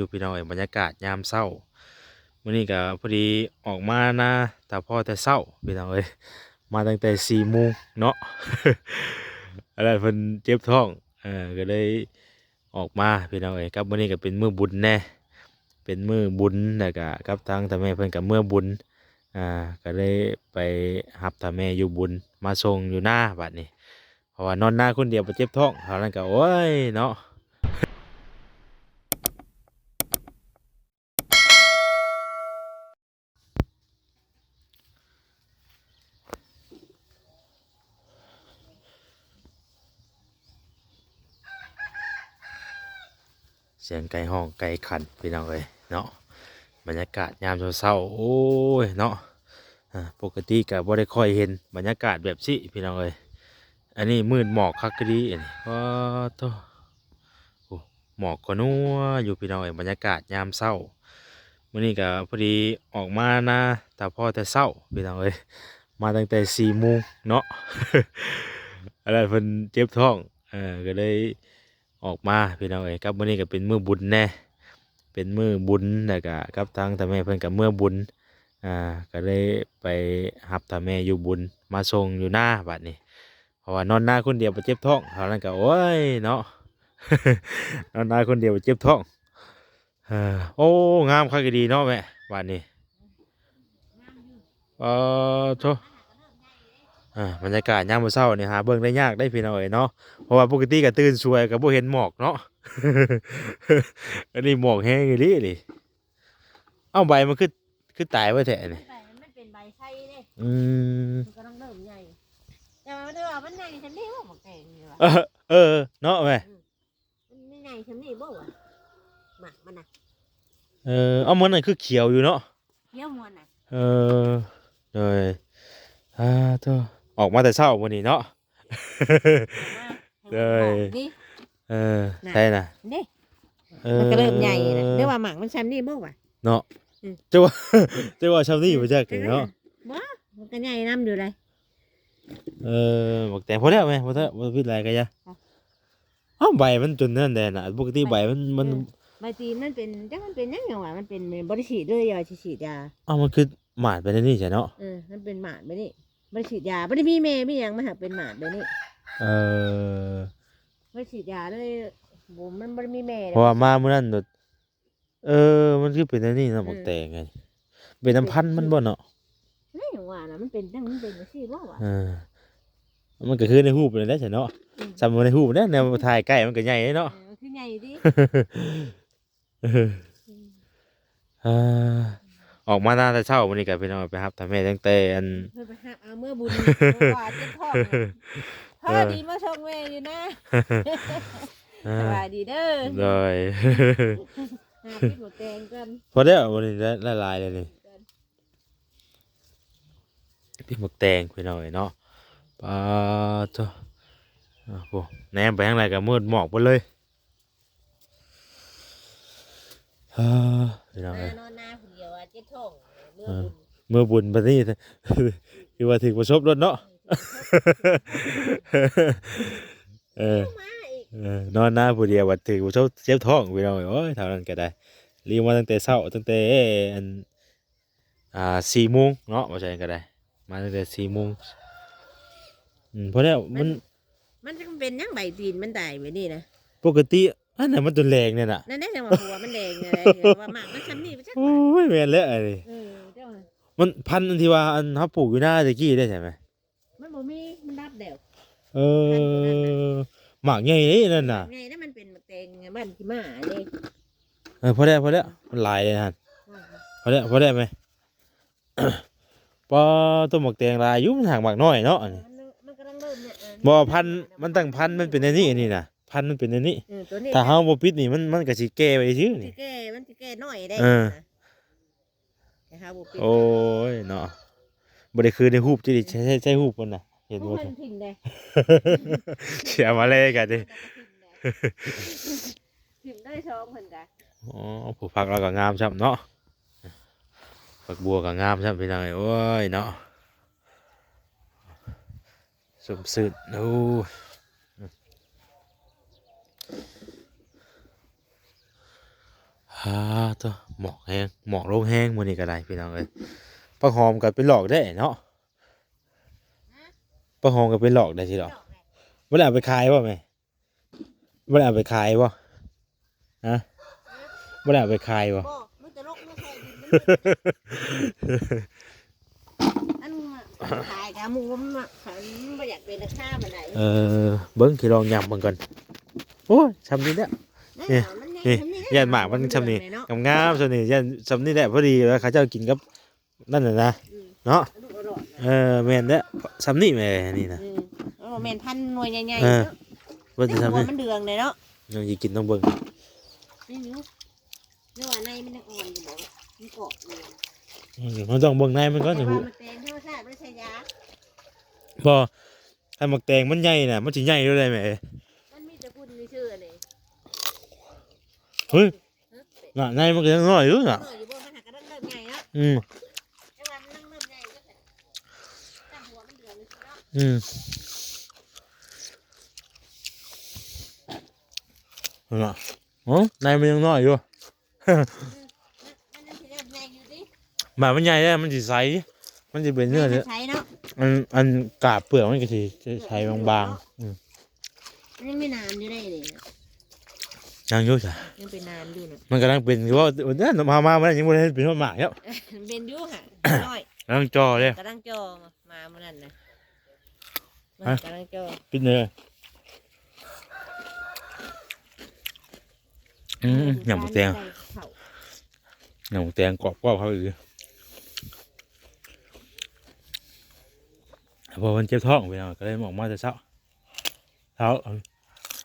ຢູ່ພີ່ນ້ອງເອີຍ ບັນຍາກາດຍາມເຊົ້າ. ມື້ນີ້ກໍພໍດີອອກມານາ ຖ້າພໍແຕ່ເຊົ້າພີ່ນ້ອງເອີຍ ມາຕັ້ງແຕ່ສີ່ໂມງເນາະ. ອັນນັ້ນເພິ່ນເຈັບທ້ອງ ເອີ ກໍເລີຍອອກມາພີ່ນ້ອງເອີຍ. ກັບມື້ນີ້ກໍເປັນມື້ບຸນແດ່ ເປັນມື້ບຸນ ແລ້ວກໍກັບທາງຕາແມ່ເພິ່ນກໍເມືອບຸນ ອ່າ ກໍເລີຍໄປຮັບຕາແມ່ຢູ່ບຸນ ມາສົ່ງຢູ່ນາບາດນີ້. ເພາະວ່ານອນນາຄົນດຽວໄປເຈັບທ້ອງ ເທົ່ານັ້ນກໍ ໂອ້ຍເນາະ. ສຽງໄກ່ຮ້ອງໄກ່ຂັນພີ່ນ້ອງເອີຍເນາະ. ບັນຍາກາດຍາມເຊົ້າໆ ໂອ້ຍເນາະ ອ່າ ປົກກະຕິກໍບໍ່ໄດ້ຄ່ອຍເຫັນບັນຍາກາດແບບຊີ້ພີ່ນ້ອງເອີຍ. ອັນນີ້ມືດໝອກຄັກກະດີອັນນີ້ ປາໂທ້ ໂອ້ ໝອກກໍນົວຢູ່ພີ່ນ້ອງເອີຍ ບັນຍາກາດຍາມເຊົ້າ. ມື້ນີ້ກໍພໍດີອອກມານາ ຖ້າພໍແຕ່ເຊົ້າພີ່ນ້ອງເອີຍ ມາຕັ້ງແຕ່ສີ່ໂມງເນາະ. ອັນນັ້ນເພິ່ນເຈັບທ້ອງ ເອີ ກໍເລີຍ ອອກມາພີ່ນ້ອງເອີຍ. ກັບມື້ນີ້ກໍເປັນມື້ບຸນແດ່ ເປັນມື້ບຸນ ແລ້ວກໍກັບທາງຕາແມ່ເພິ່ນກໍເມືອບຸນ ອ່າ ກໍເລີຍໄປຮັບຕາແມ່ຢູ່ບຸນ ມາສົ່ງຢູ່ນາບາດນີ້. ເພາະວ່ານອນນາຄົນດຽວໄປເຈັບທ້ອງ ເທົ່ານັ້ນກໍ ໂອ້ຍເນາະ ນອນນາຄົນດຽວໄປເຈັບທ້ອງ. ເອີ ໂອ້ ງາມຄັກອີ່ຫຼີເນາະແມ່ ບາດນີ້ ປາໂທ້ ອ່າ ບັນຍາກາດຍາມມື້ເຊົ້ານີ້ຫາເບິ່ງໄດ້ຍາກເດ້ພີ່ນ້ອງເອີຍເນາະ. ເພາະວ່າປົກກະຕິກໍຕື່ນສວຍກໍບໍ່ເຫັນໝອກເນາະ ອັນນີ້ໝອກແຮງອີ່ຫຼີນີ້. ເອົ້າ ໃບມັນຄື ຄືຕາຍໄວ້ແທ້ນີ້? ໃບມັນເປັນໃບໄຊເດ້. ອືມ ມັນກຳລັງເລີ່ມໃຫຍ່ ແຕ່ວ່າມັນ ມັນໃຫຍ່ຊັ້ນນີ້ບໍ່ ໝາກແຕງນີ້ວ່າ. ເອີ ເອີ ເນາະແມ່. ອືມ ມັນໃຫຍ່ຊ່ຳນີ້ບໍ່ວະ ໝາກມັນນະ? ເອີ ເອົາ ມັນນັ້ນຄືຂຽວຢູ່ເນາະ ຂຽວມ່ວນນະ. ເອີ ໂດຍ ອ່າ ໂທ້ ອອກມາແຕ່ເຊົ້າມື້ນີ້ເນາະ. ເອີ ໃສ່ນະ ນີ້ ເອີ ມັນກໍເລີ່ມໃຫຍ່ນະ. ເອີ ຫຼືວ່າໝາກມັນຊ່ຳນີ້ບໍ່ວະ ເນາະ. ອືມ ຈະວ່າ ຈະວ່າຊ່ຳນີ້ບໍ່ຈັກເນາະ. ບໍ່ ມັນກໍໃຫຍ່ນຳຢູ່ເດ້. ເອີ ໝາກແຕງ ພໍແລ້ວແມ່ ພໍແລ້ວ ບໍ່ຜິດຫຼາຍກໍຢ່າ. ເອົ້າ ໃບມັນຈົນນັ້ນແດ່ນະ ປົກກະຕິໃບມັນ ມັນ ເອີ ໃບຕີນມັນເປັນ ຈັກມັນເປັນຫຍັງຫຍັງຫວາ ມັນເປັນ ບໍ່ໄດ້ສີດເລີຍ ຢ່າວ່າຊິສີດຢາ. ເອົ້າ ມັນຄືໝາດໄປແນວນີ້ຊະເນາະ. ເອີ ມັນເປັນໝາດແບບນີ້ ບໍ່ໄດ້ສີດຢາ ບໍ່ໄດ້ມີແມ່ມີຫຍັງມາຫາ ເປັນໝາດແບບນີ້. ເອີ ບໍ່ໄດ້ສີດຢາເລີຍ ບໍ່ ມັນບໍ່ໄດ້ມີແມ່. ເພາະວ່າມາມື້ນັ້ນ ເອີ ມັນຄືເປັນແນວນີ້ເນາະ ເອີ ໝາກແຕງ ເປັນນຳພັນມັນບໍ່ເນາະ? ນີ້ຫຍັງວ່ານະ ມັນເປັນຈັ່ງ ມັນເປັນຈັ່ງຊີ້ບໍ່ວະ? ເອີ ມັນກໍຄືໃນຮູບນັ້ນແຫຼະຊະເນາະ. ອືມ ຊ່ຳໃນຮູບແຫຼະ ແນວຖ່າຍໃກ້ມັນກໍໃຫຍ່ເນາະ. ເອີ ມັນຄືໃຫຍ່ຕິ. ເອີ ອືມ ອ່າ ອອກມານາແຕ່ເຊົ້າມື້ນີ້ກໍພີ່ນ້ອງ ໄປຮັບທ່ານແມ່ຕັ້ງແຕ່ອັນ ເພິ່ນໄປຮັບເອົາເມືອບຸນ ເພາະວ່າເຈັບທ້ອງ. ພໍດີມາສົ່ງແມ່ຢູ່ນາ. ອ່າ ສະບາຍດີເດີ. ໂດຍ ຫາກິນໝາກແຕງກ່ອນ. ພໍແລ້ວມື້ນີ້ໄດ້ຫຼາຍໆແລ້ວນີ້. ກິນໝາກແຕງພີ່ນ້ອງເອີຍເນາະ. ປາໂທ້ ໂອ້ ແນມໄປທາງໃດກໍມືດໝອກເບິດເລີຍ. ເອີ ພີ່ນ້ອງເອີຍ ມານອນນາຜູ້ດຽວວ່າເຈັບທ້ອງ ເມືອ ເອີ ບຸນ ເມືອບຸນບັດນີ້ ຄືວ່າຖືກປະສົບໂລດເນາະ. ເອີ ມາອີກ ເອີ ນອນນາຜູ້ດຽວບັດຖືກປະສົບເຈັບທ້ອງ ພີ່ນ້ອງເອີຍ. ໂອ້ຍ ເທົ່ານັ້ນກໍໄດ້ ລີມາຕັ້ງແຕ່ເຊົ້າ ຕັ້ງແຕ່ອັນ ອ່າ ສີ່ໂມງເນາະ ວ່າຊັ້ນກໍໄດ້ ມາຕັ້ງແຕ່ສີ່ໂມງ. ອືມ ພໍແລ້ວ ມັນ ມັນ ມັນຈະເປັນຫຍັງໃບຕີນມັນຕາຍແບບນີ້ນະ? ປົກກະຕິອັນນັ້ນມັນຈົນແດງແລ້ວນະ. ນັ້ນແຫຼະ ຈັ່ງວ່າຫົວມັນແດງແລ້ວ ວ່າໝາກມັນຊ່ຳນີ້ໄປຈັກ. ໂອ້ຍ ແມ່ນແລ້ວອັນນີ້. ເອີ ເຈົ້າ ມັນພັນອັນທີ່ວ່າອັນເຮົາປູກຢູ່ນາແຕ່ກີ້ໄດ້ໃຊ່ໄໝ? ມັນບໍ່ມີ ມັນດັບແລ້ວ. ເອີ ໝາກໃຫຍ່ເດ້ນັ້ນນະ ໃຫຍ່ນະ. ມັນເປັນໝາກແຕງບ້ານຂີ້ໝ້າເດ້. ເອີ ພໍແລ້ວ ພໍແລ້ວ ມັນຫຼາຍເດ້ຫັ້ນ. ພໍແລ້ວ ພໍແລ້ວແມ່. ປາໂທ້ ໝາກແຕງຫຼາຍຢູ່ ມັນຫາກໝາກນ້ອຍເນາະ ອັນນີ້. ມັນ ມັນກຳລັງເລີ່ມເລີຍ. ບໍ່ ພັນ ມັນຕັ້ງພັນມັນເປັນແນວນີ້ ອັນນີ້ນະ ພັນມັນເປັນແນວນີ້. ເອີ ໂຕນີ້ ຖ້າເຮົາບໍ່ປິດນີ້ ມັນ ມັນກໍຊິແກ່ໄປຊື່ນີ້. ມັນຊິແກ່ ມັນຊິແກ່ນ້ອຍເດ້. ເອີ ແຕ່ເຮົາບໍ່ເປັນ. ໂອ້ຍເນາະ ບໍ່ໄດ້ຄືໃນຮູບ ຈະໄດ້ໃຊ້ ໃຊ້ຮູບເພິ່ນນະ ເຫັນບໍ່? ເພິ່ນຖິ້ມເດ້ ເສຍມາແລກະຕິ ຖິ້ມເດ້ ຖິ້ມໄດ້ຊ່ອງເພິ່ນກະ. ອໍ ຜູ້ຜັກລາວກໍງາມຊ້ຳເນາະ ຜັກບົວກໍງາມຊ້ຳ ພີ່ນ້ອງເອີຍ. ໂອ້ຍເນາະ ຊົມຊື່ນ. ໂອ້ ອ່າ ອາ ໂທ້ ໝອກແຮງ ໝອກລົງແຮງມື້ນີ້ກໍໄດ້ພີ່ນ້ອງເອີຍ. ຜັກຫອມກໍເປັນຫຼອກໄດ້ເນາະ ຜັກຫອມກໍເປັນຫຼອກໄດ້ຊິດອກ. ບໍ່ໄດ້ເອົາໄປຂາຍບໍ່ແມ່? ບໍ່ໄດ້ເອົາໄປຂາຍບໍ່? ຮະ? ບໍ່ໄດ້ເອົາໄປຂາຍບໍ່? ບໍ່ ມັນຈະລົກມາໃສ່ດິນມັນ ອັນຂາຍກະໝູມັນ ມັນບໍ່ຢາກເປັນລາຄາປານໃດ. ເອີ ເບິ່ງ ຊິລອງຫຍ້ຳເບິ່ງກ່ອນ. ໂອ້ຍ ຊ່ຳນີ້ແຫຼະ ນີ້ ມັນໃຫຍ່ ນີ້ ຊ່ຳນີ້ ຢ້ານໝາກມັນຊ່ຳນີ້ ເນາະ ງາມໆ ຊ່ຳນີ້ ຢ້ານຊ່ຳນີ້ແຫຼະ ພໍດີແລ້ວເຂົາເຈົ້າກິນກັບ ນັ້ນນະ ອືມ ເນາະ ເອີ ແມ່ນແຫຼະ ຊ່ຳນີ້ແໝ່ ນີ້ນະ ອືມ ໂອ້ ແມ່ນພັນໜ່ວຍໃຫຍ່ໆ ເອີ ເນາະ ວ່າແຕ່ຊ່ຳນີ້ ມັນເດືອງເດ້ເນາະ ຍັງຊິກິນ ຕ້ອງເບິ່ງ ນີ້ຢູ່ ຫຼືວ່າໃນມັນຍັງອ່ອນຢູ່ບໍ່ ມັນກອບຢູ່ ອືມ ເຮົາຕ້ອງເບິ່ງໃນມັນກ່ອນ ແຕ່ວ່າໝາກແຕງທຳມະຊາດບໍ່ໄດ້ໃສ່ຢາ ບໍ່ ຄັນໝາກແຕງມັນໃຫຍ່ນະ ມັນຊິໃຫຍ່ໂລດໄດ໋ແມ່ ມັນມີແຕ່ຝຸ່ນຊື່ໆ ນີ້ ເຮີ້ຍ ນະ ໃນມັນກໍຍັງນ້ອຍຢູ່ນະ ນ້ອຍຢູ່ບໍ່ ມັນຫາກກຳລັງເລີ່ມໃຫຍ່ເນາະ ອືມ ແຕ່ວ່າມັນເລີ່ມໃຫຍ່ຢູ່ ອືມ ນະ ໂອ້ ໃນມັນຍັງນ້ອຍຢູ່ ມັນຍັງຊິເລີ່ມໃຫຍ່ຢູ່ຕິ ບາດມັນໃຫຍ່ແລ້ວມັນຊິໃສ ມັນຊິເປັນເນື້ອ ມັນຊິໃສເນາະ ອັນ ອັນກາບເປືອກມັນກໍຊິໃສບາງໆ ອືມ ມັນຍັງມີໜາມຢູ່ໄດ໋ນີ້ ຍັງຢູ່ຊະ ຍັງເປັນໜາມຢູ່ນະ ມັນກຳລັງເປັນຢູ່ ເວົ້າ ເຮົາມາມື້ນັ້ນຍັງບໍ່ໄດ້ເປັນຮອດໝາກເນາະ ເປັນຢູ່ຫະ ນ້ອຍ ກຳລັງຈໍ່ເດ້ ກຳລັງຈໍ່ ມາມື້ນັ້ນນະ ຮະ ກຳລັງຈໍ່ ປິດເລີຍ ອືມ ຫຍ້ຳໝາກແຕງ ຫຍ້ຳໝາກແຕງກອບໆ ເຂົ້າອີກ ເພາະເພິ່ນເຈັບທ້ອງ ພີ່ນ້ອງ ກໍເລີຍອອກມາແຕ່ເຊົ້າ ເຊົ້າ ອັນ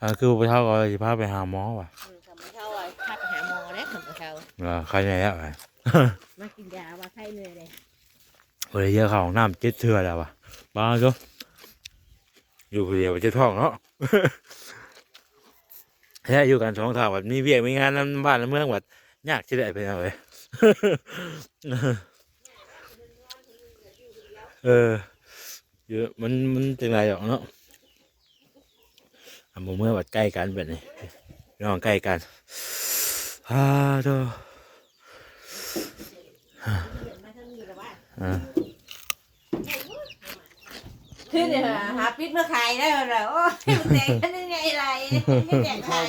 ອັນຄືບໍ່ເຖົ້າກໍຊິພາໄປຫາໝໍວ່າ ອືມ ຄັນບໍ່ເຖົ້າກໍພາໄປຫາໝໍແຫຼະ ຄັນບໍ່ເຖົ້າ ເອີ ໄຄແນ່ແລ້ວ ມາກິນຢາວ່າໄຄເມື່ອຍເດ້ ບໍ່ໄດ້ເຫຍື້ອເຂົ້າຫ້ອງນ້ຳເຈັດເທື່ອແລ້ວວ່າ ປ້າໂທ້ ຢູ່ຜູ້ດຽວເຈັບທ້ອງເນາະ ແທ້ ຢູ່ກັນສອງເຖົ້າບັດມີວຽກມີງານນຳບ້ານນຳເມືອງບັດຍາກຊິໄດ້ ພີ່ນ້ອງເອີຍ ເອີ ຢູ່ ມັນ ມັນຈັ່ງໃດດອກເນາະ ອາ ໝູ່ເມືອບັດໃກ້ກັນແບບນີ້ ນ້ອງໃກ້ກັນ ອາ ໂທ້ ອາ ຄືນີ້ຫາ ຫາປິດມາຂາຍໄດ້ບໍ່ລະ ໂອ້ຍ ແຕກອັນນີ້ໃຫຍ່ຫຼາຍ ແຕກຫຼາຍ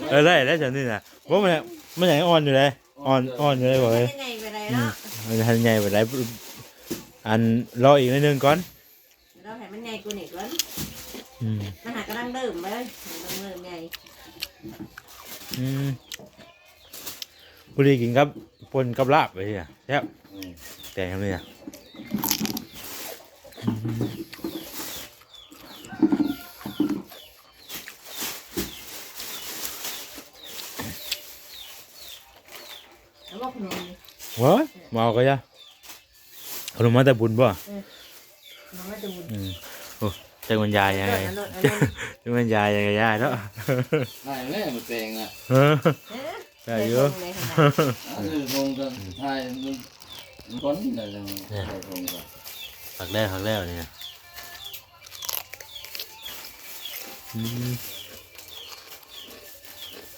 ເອີ ໄດ້ແລ້ວຊັ້ນນີ້ນະ ບໍ່ ມັນ ມັນຍັງອ່ອນຢູ່ເດ້ ອ່ອນ ອ່ອນຢູ່ເດ້ ບໍ່ເອີຍ ມັນຍັງໃຫຍ່ປານໃດເນາະ ອືມ ມັນຍັງໃຫຍ່ປານໃດ ອັນ ລໍອີກໜ້ອຍໜຶ່ງກ່ອນ ລອໃຫ້ມັນໃຫຍ່ກວ່ານີ້ກ່ອນ ອືມ ມັນຫາກຳລັງເລີ່ມເລີຍ ກຳລັງເລີ່ມໃຫຍ່ ອືມ ພໍດີກິນກັບ ປົ່ນກັບລາບໄປເລີຍ ແຊບ ອືມ ແກງແບບນີ້ນະ ອືມ ເອົາບໍ່ຂະໜົມນີ້ ໂອ້ຍ ມາເອົາກໍຢ່າ ເອົາລົງມາແຕ່ບຸນບໍ່? ເອີ ມາແຕ່ບຸນ ອືມ ໂອ້ ຈັກມັນຢາຍຍັງໄງ ຈັກມັນຢາຍຍັງໄງຍາຍເນາະ ຫາຍແລ້ວໝາກແຕງນະ ເອີ ເອີ ໄດ້ຢູ່ ອັນນີ້ຄົງກໍຖ່າຍມັນ ມັນກ່ອນນະ ຈັ່ງຖ່າຍຄົງກໍ ຄັກແລ້ວ ຄັກແລ້ວນີ້ນະ ອືມ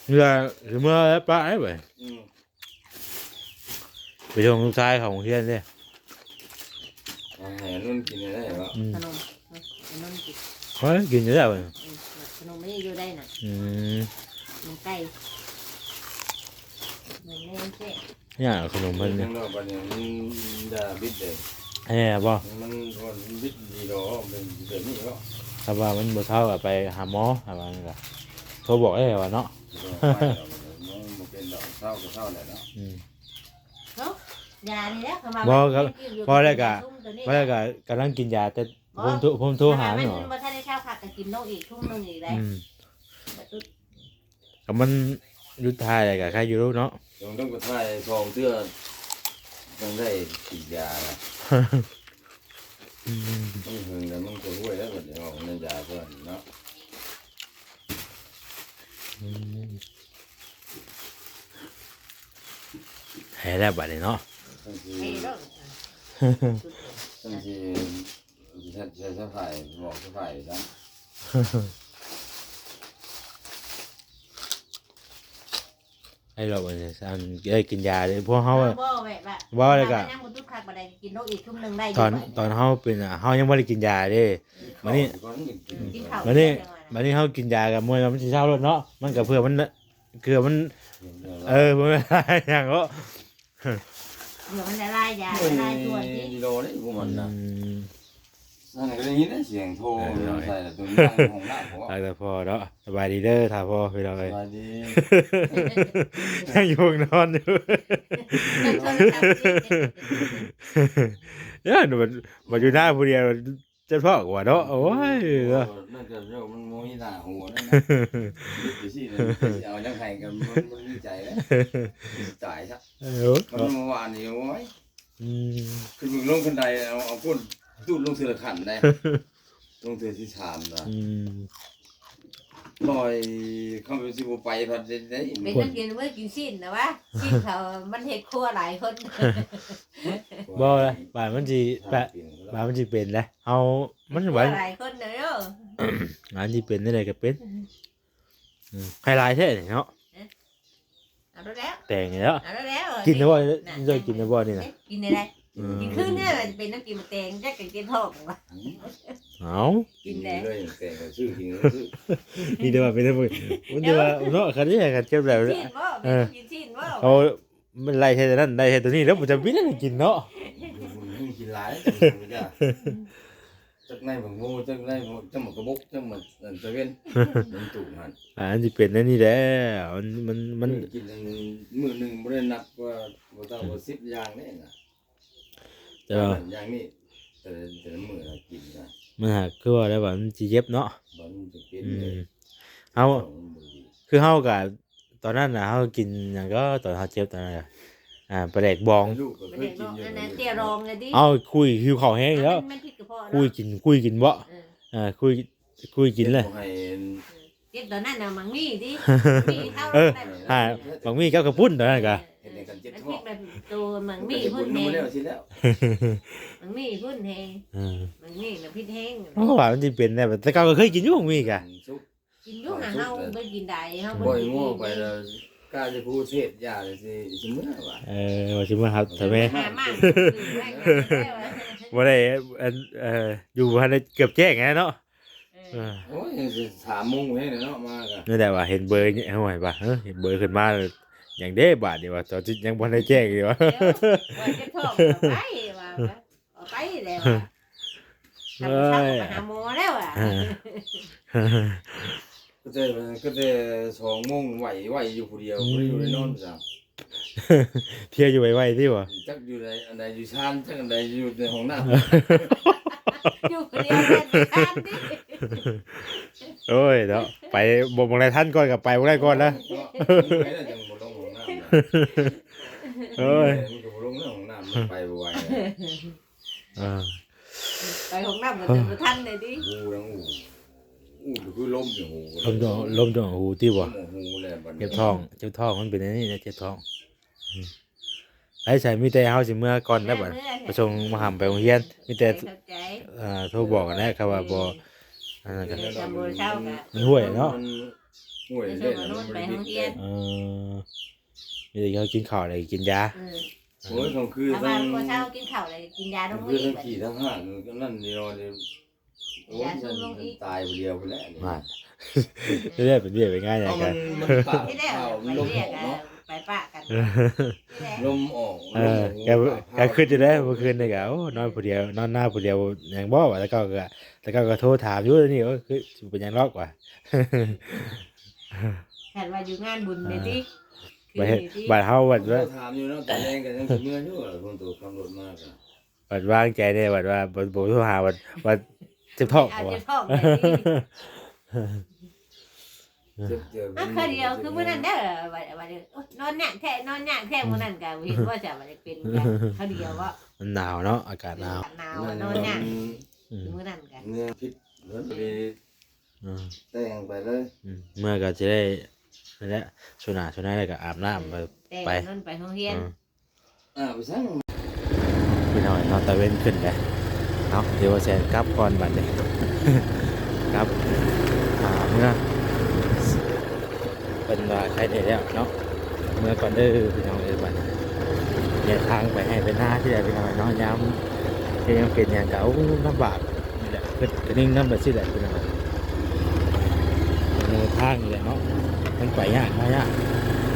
ເມື່ອ ຊິເມື່ອແລ້ວປະໄອ້ເວີຍ ອືມ ໄປສົ່ງລູກຊາຍເຂົ້າໂຮງຮຽນເດ້ ເອົາໃຫ້ອານຸນກິນໄດ້ບໍ່? ອືມ ຂະໜົມ ອານຸນກິນ ເອີ ກິນຢູ່ແລ້ວ ອືມ ຂະໜົມນີ້ຢູ່ໄດ້ນະ ອືມ ຂະໜົມໄກ່ ຂະໜົມແມ່ນແທ້ ຍາກຂະໜົມເພິ່ນນີ້ ເຮັດຫຍັງດອກບັດນີ້ ມັນຢ່າບິດເດ້ ແຮບໍ່? ມັນ ມັນບິດດີດອກ ເປັນແບບນີ້ເນາະ ຖ້າວ່າມັນບໍ່ເຊົາກໍໄປຫາໝໍ ຖ້າວ່ານັ້ນກໍໂທບອກໄດ້ວ່າເນາະ ບໍ່ໄປດອກ ມັນບໍ່ເປັນດອກ ເຊົາກໍເຊົາແຫຼະເນາະ ອືມ ເນາະ ຢານີ້ແຫຼະ ຄັນວ່າ ບໍ່ ກໍ ພໍແລ້ວກໍ ພໍແລ້ວກໍກຳລັງກິນຢາ ແຕ່ ບໍ່ ຜົມໂທ ຜົມໂທຫາ ມັນບໍ່ທັນໄດ້ເຊົາຄັກ ກໍກິນລົງອີກທຸງໜຶ່ງອີກໄດ໋ ອືມ ກໍມັນຢຸດຖ່າຍແລ້ວກໍໄຄຢູ່ເນາະ ຕ້ອງໄປຖ່າຍສອງເທື່ອ ຈັ່ງໄດ້ກິນຢານະ ອືມ ມັນເຖິງແລ້ວມັນກໍຮວຍແລ້ວ ບັດນີ້ອອກໃນຢາເພິ່ນເນາະ ອືມ ໃຫ້ແລ້ວບັດນີ້ເນາະ ເອີ ຈັ່ງຊິ ຊິໃຊ້ສະພາຍ ບອກສະພາຍຊະ ອືມ ໄອ້ລອກ ອັນ ໄດ້ກິນຢາເດ້ ພວກເຮົາ ເຮົາບໍ່ແບບວ່າ ບໍ່ ແລ້ວກໍ ມັນຍັງບໍ່ຈຸກຄັກປານໃດ ກິນໂລກອີກຊຸມໜຶ່ງໄດ້ຢູ່ ຕອນ ບັດນີ້ ຕອນເຮົາເປັນ ເຮົາຍັງບໍ່ໄດ້ກິນຢາເດ້ ບັດນີ້ ກິນເຂົ້າ ບັດນີ້ ບັດນີ້ເຮົາກິນຢາກໍ ມັນ ມັນຊິເຊົາໂລດເນາະ ມັນກໍເພື່ອມັນ ເພື່ອມັນ ເອີ ບໍ່ແມ່ນຫຍັງເນາະ ເພື່ອມັນລະລາຍຢາ ລະລາຍສ່ວນ ນີ້ ກິໂລນີ້ພວກມັນນະ ອືມ ນັ້ນກໍໄດ້ຍິນແລ້ວສຽງໂທ ເອີ ໃສ່ລະຕົວນີ້ຫ້ອງນ້ຳ ທາງຕາພໍ່ເນາະ ສະບາຍດີເດີ ທ່າພໍ່ ພີ່ນ້ອງເອີຍ ສະບາຍດີ ຍັງຢູ່ຫ້ອງນອນຢູ່ ເອີ ບັດ ບັດຢູ່ໜ້າຜູ້ດຽວ ເຈັບທ້ອງວ່າເນາະ ໂອ້ຍ ເອີ ນັ້ນກໍມັນບໍ່ມີໜ້າຫົວນັ້ນນະ ເຮັດຈັ່ງຊີ້ນະ ຊິເອົາຫຍັງໃຫ້ກັນ ມັນ ມັນມີໃຈແລ້ວ ຊິຕາຍຊະ ເອີ ມັນເມື່ອວານນີ້ ໂອ້ຍ ອືມ ຂຶ້ນເບິ່ງລົງຄັນໄດ ເອົາ ເອົາກົ້ນຕູດລົງເທື່ອລະຂັ້ນໄດ ລົງເທື່ອທີສາມນະ ອືມ ລອຍ ຄຳວ່າຊິບໍ່ໄປພັດໄດ້ ເປັນ ຄົນ ນັກຮຽນເວີ້ຍ ກິນຊີ້ນນະວະ ຊີ້ນເຂົາມັນເຮັດຄົວຫຼາຍຄົນ ບໍ່ລະ ບາດມັນຊິ ບາດ ບາດມັນຊິເປັນແຫຼະ ເຮົາ ມັນ ຄົວຫຼາຍຄົນເດີ ບາດມັນຊິເປັນແນວໃດກໍເປັນ ອືມ ອືມ ໃຫ້ຫຼາຍແທ້ນີ້ເນາະ ເອີ ເອົາໂລດແລ້ວ ແຕງນີ້ແລ້ວ ເອົາໂລດແລ້ວ ກິນແລ້ວບໍ່ ນະ ເຈົ້າກິນແລ້ວບໍ່ນີ້ນະ ກິນໄດ້ ອືມ ກິນຄືແນວເປັນນ້ຳກິນໝາກແຕງ ຈັກກິນທ້ອງວະ ເອົ້າ ກິນແດ່ ກິນເລີຍ ແຕງກໍຊື້ ກິນກໍຊື້ ມີແຕ່ວ່າເປັນ ມັນແຕ່ວ່າເນາະ ຄັນນີ້ ຄັນເຈັບແລ້ວ ກິນບໍ່ ເອີ ກິນຊີ້ນບໍ່ ເອົາ ມັນໄລ່ໃສ່ຕົວນັ້ນ ໄລ່ໃສ່ຕົວນີ້ ແລ້ວບໍ່ຈຳເປັນຫຍັງກິນເນາະ ມັນກິນຫຼາຍ ຈັກໃນບັກໂມ ຈັກໃນ ຈັກໝາກກະບົກ ຈັກໝາກ ອັນ ຕະເວັນ ມັນຕູກຫັ້ນ ອ່າ ມັນຊິເປັນແນວນີ້ແຫຼະ ມັນ ມັນ ມັນ ມື້ກິນອັນ ມື້ໜຶ່ງບໍ່ໄດ້ນັບວ່າ ບໍ່ເທົ່າວ່າສິບຢ່າງເດ້ນະ ເຈົ້າ ຢ່າງນີ້ ແຕ່ ແຕ່ລະມື້ນະກິນນະ ມັນຫາກຄືວ່າແລ້ວວ່າມັນຊິເຈັບເນາະ ມັນຈະເປັນ ອືມ ເລີຍ ເຮົາ ທ້ອງມັນບໍ່ດີ ຄືເຮົາກະ ຕອນນັ້ນນະ ເຮົາກິນຫຍັງກໍ ຕອນເຮົາເຈັບຕອນນັ້ນນະ ອ່າ ປາແດກບອງ ລູກກໍເຄີຍກິນຢູ່ ປາແດກບອງ ອັນນັ້ນເຕ້ຍລອງລະຕິ ເອົາ ຄຸຍ ຫິວເຂົ້າແຮງຢູ່ແລ້ວ ອັນນັ້ນມັນຜິດກະເພາະເນາະ ຄຸຍກິນ ຄຸຍກິນເບາະ ເອີ ເອີ ຄຸຍ ຄຸຍກິນເລີຍ ເຈັບຕອນນັ້ນນະ ໝາກໝີ່ຕິ ໝີ່ເຂົ້າ ເອີ ຫາ ໝາກໝີ່ກັບເຂົ້າປຸ້ນຕອນນັ້ນກະ ເອີ ເຮັດໃຫ້ກັນເຈັບທ້ອງ ມັນຜິດແບບໂຕໝາກໝີ່ພຸ້ນແຮງ ແລ້ວຊິແລ້ວ ໝາກໝີ່ພຸ້ນແຮງ ເອີ ໝາກໝີ່ນະຜິດແຮງ ເພາະວ່າມັນຊິເປັນແນວ ແຕ່ເກົ່າກໍເຄີຍກິນຢູ່ໝາກໝີ່ກະ ອືມ ກິນຢູ່ ຫາເຮົາບໍ່ກິນໄດ້ ເຮົາບໍ່ກິນ ບໍ່ໃຫ້ງົວໄປແລ້ວ ກ້າຈະຄູເສບຢາຊິ ຊິເມືອວ່າ ເອີ ວ່າຊິເມືອຫາ ຖ້າແມ່ ຫາມາ ບໍ່ໄດ້ ອັນ ເອີ ຢູ່ບໍ່ທັນໄດ້ເກືອບແຈ້ງແລ້ວເນາະ ເອີ ເອີ ໂອ້ຍ ຍັງຊິສາມໂມງແຮງເນາະ ມາກໍ ນັ້ນແຫຼະວ່າເຫັນເບີ ເຫັນເບີຂຶ້ນມາ ຫຍັງເດ້ບາດນີ້ວ່າ ຕອນທີ່ຍັງບໍ່ທັນໄດ້ແຈ້ງຢູ່ວ່າ ເອີ ວ່າຈະທ້ອງໄປວ່າ ເອົາໄປແລ້ວ ເອີຍ ໄປຫາໝໍແລ້ວ ເອີ ກໍແຕ່ ກໍແຕ່ສອງໂມງໄຫວ ໄຫວຢູ່ຜູ້ດຽວ ອືມ ບໍ່ໄດ້ຢູ່ໄດ້ນອນຊະ ເພຍຢູ່ໄຫວໆຕິບໍ່ ຈັກຢູ່ໃນອັນໃດ ຢູ່ຊານ ຈັກອັນໃດ ຢູ່ໃນຫ້ອງນ້ຳ ຢູ່ຜູ້ດຽວໃນຊານຕິ ໂອ້ຍເນາະ ໄປບໍ່ ໝ່ອງໃດທັນກ່ອນກໍໄປໝ່ອງນັ້ນກ່ອນນະ ເນາະ ໄປແລ້ວຈັ່ງບໍ່ລົງຫ້ອງນ້ຳນະ ໂອ້ຍ ມັນກໍບໍ່ລົງໃນຫ້ອງນ້ຳ ມັນໄປບໍ່ໄຫວ ອ່າ ໄປຫ້ອງນ້ຳກໍຈົນບໍ່ທັນເລີຍຕິ ຫູດັງອູ ອູ ຄືລົມຢູ່ຫູ ລົມຢູ່ ລົມຢູ່ຫູຕິບໍ່ ລົມຫູແລ້ວບັດນີ້ ເຈັບທ້ອງ ເຈັບທ້ອງມັນເປັນອັນນີ້ແຫຼະ ເຈັບທ້ອງ ອືມ ໄປໃສ ມີແຕ່ເຮົາຊິເມືອກ່ອນແລ້ວບັດ ເມືອ ໄປສົ່ງມະຫຳໄປໂຮງຮຽນ ມີແຕ່ ເອີ ໂທບອກກັນແຫຼະ ຄັນວ່າບໍ່ ອັນນັ້ນກໍ ເອີ ມັນຫ້ວຍເນາະ ມັນຫ້ວຍເດ້ ໄປໂຮງຮຽນ ເອີ ມີແຕ່ເຮົາກິນເຂົ້າແລ້ວກິນຢາ ເອີ ໂອ້ຍ ກາງຄືນ ຖ້າວ່າບໍ່ເຊົາກິນເຂົ້າແລ້ວກິນຢາລົງອີກ ກາງຄືນທັງຂີ້ທັງຫາກ ອັນນັ້ນດຽວ ໂອ້ຍ ຕາຍຜູ້ດຽວພຸ້ນແຫຼະ ນັ້ນ ຈະໄດ້ເປັນວຽກເປັນງານຫຍັງກັນ ເອົາ ມັນ ມັນປາກ ທີ່ແລ້ວ ເອົາ ມັນລົງ ໄປວຽກ ເນາະ ໄປປະກັນ ລົມອອກ ເອີ ກໍ ກໍຄິດຢູ່ເດ້ ເມື່ອຄືນນີ້ກໍ ໂອ້ ນອນຜູ້ດຽວ ນອນນາຜູ້ດຽວ ຫຍັງບໍ່ວ່າ ແຕ່ເກົ່າກໍ ແຕ່ເກົ່າກໍໂທຖາມຢູ່ ນີ້ ໂອ້ ຄືຊິເປັນຫຍັງດອກວ່າ ຄັນວ່າຢູ່ງານບຸນນີ້ຕິ ອ່າ ຄືນີ້ຕິ ບາດເຮົາ ບາດວ່າ ໂທຖາມຢູ່ເນາະ ຕອນແລງກໍຍັງຊິເມືອຢູ່ ຄົນໂຕຂັບລົດມາກໍ ບັດວາງໃຈແດ່ ບັດວ່າບໍ່ ບໍ່ໂທຫາ ບັດ ບັດເຈັບທ້ອງ ເອົາເຈັບທ້ອງ ເຈັບ ເຈັບ ເອົາ ເທື່ອດຽວຄືມື້ນັ້ນເດີ ວ່າ ວ່າ ໂອ້ຍ ນອນຍາກແທ້ ນອນຍາກແທ້ ມື້ນັ້ນກໍເຫັນບໍ່ ຈະວ່າໄດ້ເປັນ ເທື່ອດຽວເນາະ ມັນໜາວເນາະ ອາກາດໜາວ ອາກາດໜາວ ນອນຍາກ ອືມ ມື້ນັ້ນກໍ ເມືອຜິດເນາະ ອືມ ແຕ່ງໄປເລີຍ ອືມ ເມືອກໍຊິໄດ້ ນັ້ນແຫຼະ ໂຊນາ ໂຊນາ ແລ້ວກໍອາບນ້ຳ ເອີ ໄປ ແຕ່ງ ໄປ ນັ້ນໄປໂຮງຮຽນ ອືມ ອ່າ ໄປຊັ້ນ ພີ່ນ້ອງເນາະ ຕາເວັນຂຶ້ນແລ້ວເນາະ ດຽວວ່າແຊນກັບກ່ອນບັດນີ້ ກັບ ອ່າ ເມືອ ເພິ່ນວ່າໃກ້ໄດ້ແລ້ວເນາະ ເມືອກ່ອນເດີພີ່ນ້ອງເອີຍ ບັດນີ້ແຍກທາງໄປໄຮ່ໄປນາທີ່ໃດພີ່ນ້ອງເນາະ ຍາມທີ່ຍັງເປັນຫຍັງກະ ໂອ້ ລຳບາກນີ້ແຫຼະ ເພິ່ນກະນິ່ງນຳໄປຊີ້ແຫຼະພີ່ນ້ອງ ເດີນທາງນີ້ແຫຼະເນາະ ມັນໄປຍາກມາຍາກ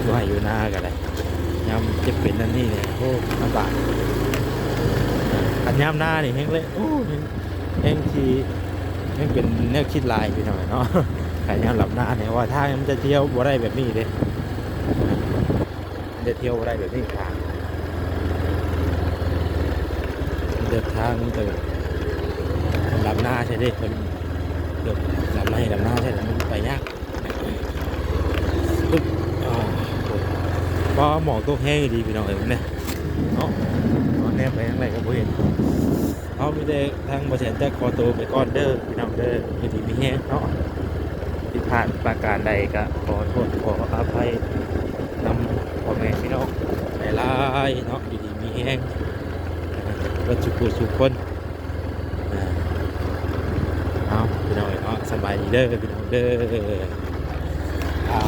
ຢູ່ໄຮ່ຢູ່ນາກະໄດ້ ຍາມເຈັບເປັນນັ້ນນີ້ແຫຼະ ໂອ້ ລຳບາກ ຄັນຍາມນານີ້ແຮງເລະ ໂອ້ ແຮງ ແຮງທີ່ ແຮງເປັນແນວຄິດຫຼາຍພີ່ນ້ອງເນາະ ຄັນຍາມດຳນານີ້ ວ່າທາງມັນຈະທ່ຽວບໍ່ໄດ້ແບບນີ້ເດ້ ມັນຈະທ່ຽວບໍ່ໄດ້ແບບນີ້ທາງ ເດີນທາງມັນຈະແບບ ດຳນາໃຊ່ເດ້ ເພິ່ນ ແບບດຳໄຮ່ດຳນາໃຊ່ ມັນໄປຍາກ ປາ ໝອກຕົກແຮງອີ່ຫຼີພີ່ນ້ອງເອີຍ ເບິ່ງແດ່ເນາະ ເອົາແນມໄປທາງໃດກະບໍ່ເຫັນ ເຮົາມີແຕ່ທາງບໍ່ແສນຈະຂໍໂຕໄປກ່ອນເດີພີ່ນ້ອງເດີ ຢູ່ດີມີແຮງເນາະ ຜິດພາດປະການໃດກະຂໍໂທດຂໍອະໄພນຳພໍ່ແມ່ພີ່ນ້ອງຫຼາຍໆເນາະ ຢູ່ດີມີແຮງ ເບິດສູ່ຜູ້ສູ່ຄົນ ເອົາພີ່ນ້ອງເນາະ ສະບາຍດີເດີພີ່ນ້ອງເດີ ອ່າ